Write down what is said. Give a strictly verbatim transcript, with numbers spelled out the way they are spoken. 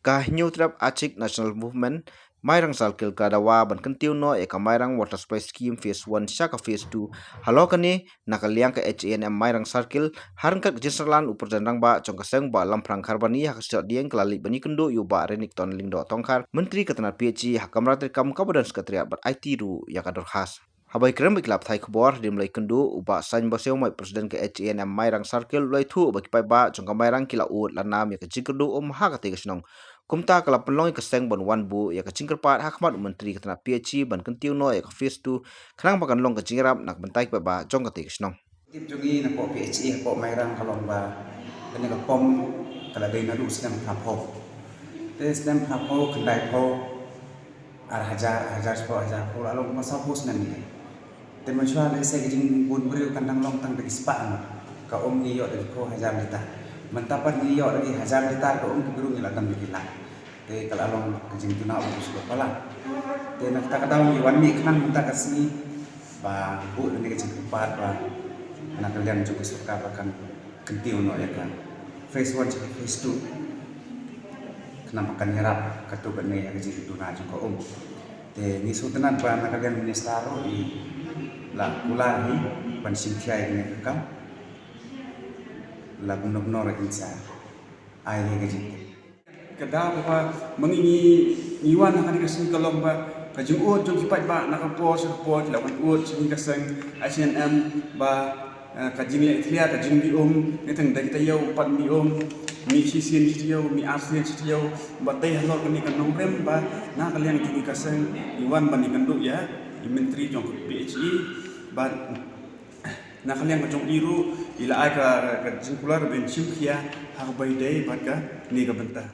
Ka Hynñiewtrep Achik National Movement Mairang Circle ka dawa ban kyntiew noh ïa ka Mairang Water Supply Scheme Phase One sha ka Phase Two. Halor kane, na ka liang ka H A N M Mairang Circle, ha ryngkat ka jingïasaid u President Rangbah jong ka seng Bah Lamphrang Kharbani, ha ka sngi Thohdieng ka la leit ban ïakynduh ïa u Bah Renikton Lyngdoh Tongkhar, Myntri ka tnat P H E, ha kamra treikam kaba don Secretariat bad aiti ruh ïa ka dorkhas. Haba ïakren bad ki lad pathai khubor hadien ba la ïakynduh, u Bah Saiñ Basew Mike, President ka H A N M Mairang Circle, u la ïathuh ba ki paidbah jong ka Mairang ki la ud la nam ïa ka jingkyrduh um ha katei ka shnong. Kumta ka la pynlong ïa ka seng ban wan buh ïa ka jingkyrpad ha khmat u Myntri ka tnat P H E ban kyntiew noh ïa ka Phase Two, khnang ba kan long ka jingïarap na ka bynta ki paidbah jong katei ka shnong. Tip jong ngi na ka P H E ka Mairang ka long ba kane ka pom ka la dei naduh snem phra phew. Te snem phra phew, khyndai phew, ar hajar, ar hajar shiphew, ar hajar phew, la long kumba saw phew snem ïa. Te mynshuwa lehse ka jingbun briew kan dang long tang da ki spah ngut ka um, ngi ïoh da ki phew hajar litar. Mynta pat ngi ïoh da ki hajar litar ka um, ki briew ngi la don da ki lak. Te ka la long ka jingduna u suk pala. Te na kata ka daw ngi wan mih khnang mynta ka sngi ba buh da kane ka jingkyrpad ba na ka liang jong ka sorkar ba kan kyntiew noh ïa ka Phase One sha ka Phase Two, khnang ba kan ïarap katto katne ïa ka jingduna jong ka um. Te ngi sngewtynnat ba na ka liang Minister ruh i la kular hi ban shim khia ïa kane ka kam. La kumno kumno ruh in sa ai ïa ka jingtip. Ka daw ba ma ngi ngi wan ha kane ka sngi ka long ba ka jingud jong ki paidbah na ka por sha ka por ki la wan ud sha kane ka seng H A N M ba, eh, ka jingleh thlia, ka jingmih um, ne tang da ki taïew pat mih um, mih shisien shi taïew, mih arsien shi taïew, ba dei halor kane ka nongrim ba na ka liang jong ka seng ngi wan ban ïakynduh ïa i Myntri jong ka P H E, ba na ka liang ka jong i ruh i la ai ka, ka jingkular ban shim khia ha kaba ïadei bad kane ka bynta.